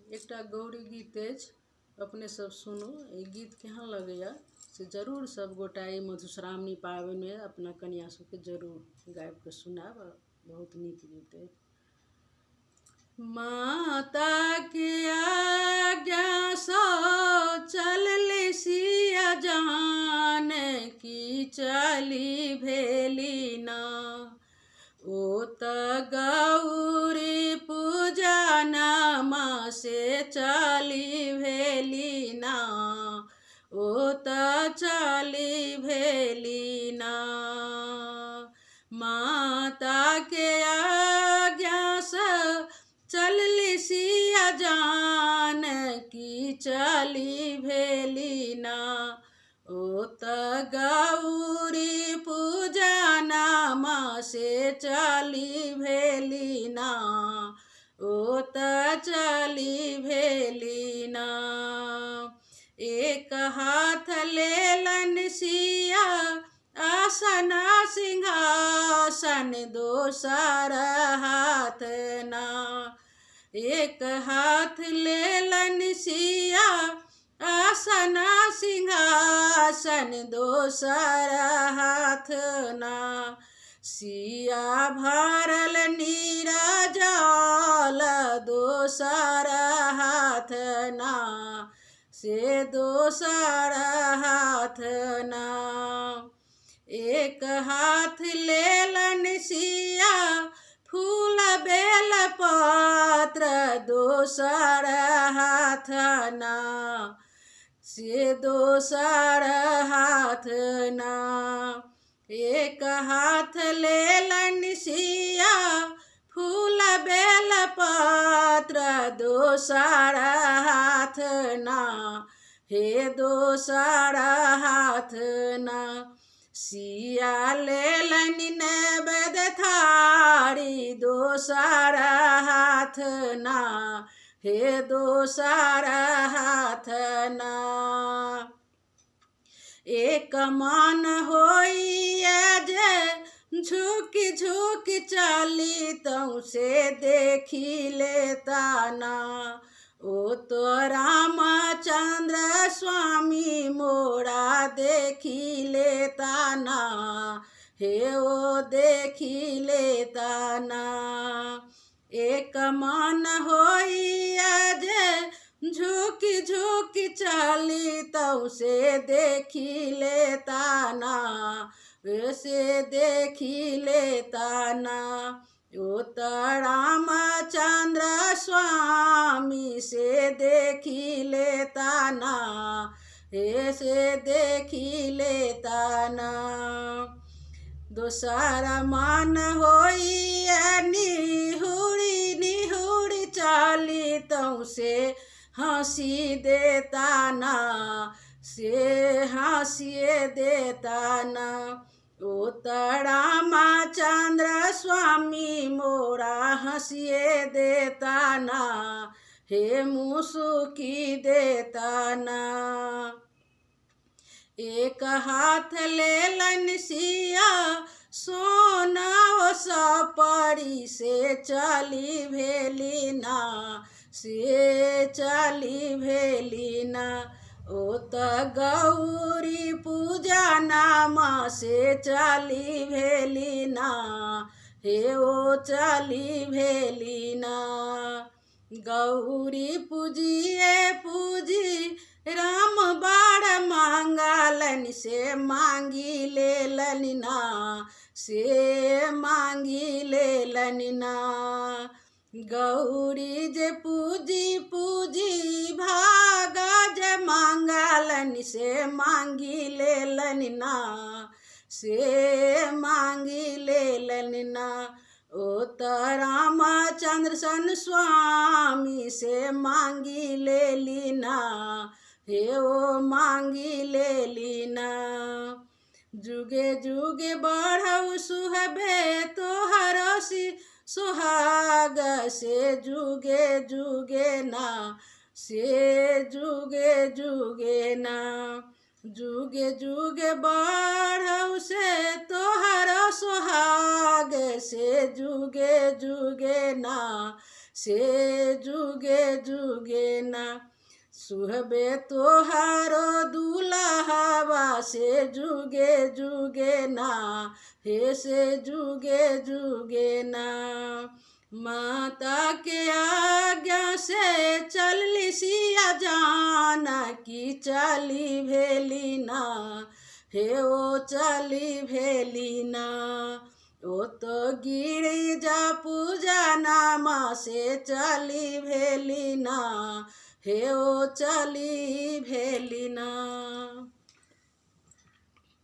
एकटा गौरी गीत अछि, अपने सब सुनू। ई गीत केहन लगैया से जरूर सब गोटा ई मधुश्रावणी पाबनिमे अपना कनिया सबके जरूर गाबिके सुनायब। बहुत नीक गीत अछि। माता के आज्ञा सँ चलली सिया जान की चली भेली ना। ओ तऽ गौरी पूजा नामा से चली भेली ना। ओ तऽ चली भेली ना। माता के आज्ञा सँ चलली सिया जान की चली भेली ना। ओ तऽ गौरी पूजा नामा से चली भेली ना। ओ तऽ चली भेली ना। एक हाथ लेलन सिया आसन सिंहासन दोसर हाथ ना। एक हाथ लेलन सिया आसन सिंहासन दोसर हाथ ना। सिया भरल नीरा जल दोसर हाथ ना। से दोसर हाथ ना। एक हाथ लेलन सिया फूल बेल पत्र दोसर हाथ ना। से दोसर हाथ ना। एक हाथ लेलन सिया फूल बेल पत्र दोसर हाथ ना। हे दोसर हाथ ना। सिया लेलनि नैवेद्य थारी दोसर हाथ ना। हे दोसर हाथ ना। एक मन होइए जे झुकि झुकि चली तौँ से देखी लेता ना। ओ तो रामचंद्र स्वामी मोरा देखी लेता ना। हे ओ देखी लेता ना। एक मन होइए जे झुकि झुकि चली तौँ से देखी लेता ना। से देखी लेता ना। ओ तऽ रामचंद्र स्वामी से देखी लेता ना। हे से देखी लेता ना। दोसर मन होइए निहुरी निहुरी चली तौँ से हँसी देता ना। से हँसिए देता ना। ओ तऽ रामचंद्र स्वामी मोरा हँसिए देता ना। हे मुसुकी देता ना। एक हाथ लेलन सिया सोना सपरी से चली भेली ना। से चली भेली ना। ओ तऽ गौरी पूजा नामा से चली भेली ना। हे ओ चली भेली ना। गौरी पूजिए पूजी राम बार मांगलनि से मांगी लेलनि ना। से मांगी लेलनि ना। गौरी जे पूजी पूजी भागा जे मांगलनि से मांगी लेलनि ना। से मांगी लेलनि ना। ओ तऽ रामचंद्र सन स्वामी से मांगी लेली ना। हे ओ मांगी लेली ना। जुगे जुगे बढ़ऊ सुहबे तोहर सोहाग से जुगे जुगे ना। से जुगे जुगे ना। जुगे जुगे बढ़ऊ से तोहर सोहाग से जुगे जुगे ना। से जुगे जुगे ना। सुहबे तोहारो दुल्हावा से जुगे जुगे ना, हे से जुगे जुगे ना। माता के आज्ञा से चलली सिया जाना की चली भेली ना, हे ओ चली भेली ना। ओ तो गिरिजा पूजा नामा से चली भेली ना, हे ओ चली भेली ना।